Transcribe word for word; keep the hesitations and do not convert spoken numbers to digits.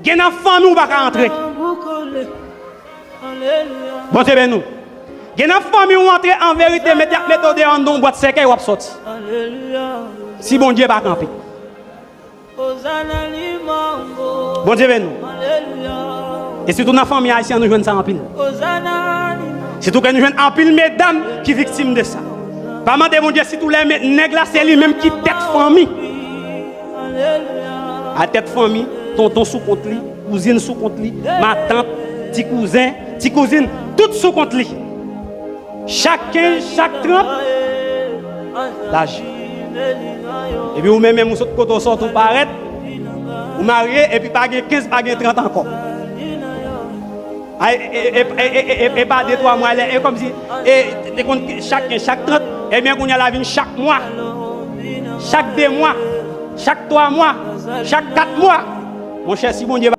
Gen nan fanmi w pa ka antre. Bondye beni nou. Gen nan fanmi w antre an verite, mete ap mete w deyò anndan yon bwat sèkèy w ap sòti. Si Bondye pa kanpe. Bondye beni nou. E sitou nan fanmi ayisyen nou jwenn sa anpil. Sitou ke nou jwenn anpil medam ki viktim de sa. Pa mande Bondye sitou lè nèg la se li menm ki tèt fanmi. A tèt fanmi, tonton sou kont li, kouzin sou kont li, matant, ti kouzen, ti kouzin, tout sou kont li. Chak kenz, chak trant, lajan. Epi ou menm, menm ou sot kote w sòti, ou parèt, ou marye, epi pa gen kenz, pa gen trant ankò. Ay, e, e, e pa de twa mwa lè, e kòmsi, e, te konn chak kenz, chak trant, ebyen, kounye a la vin chak mwa, chak de mwa, chak twa mwa, chak kat mwa. Monchè, si Bondye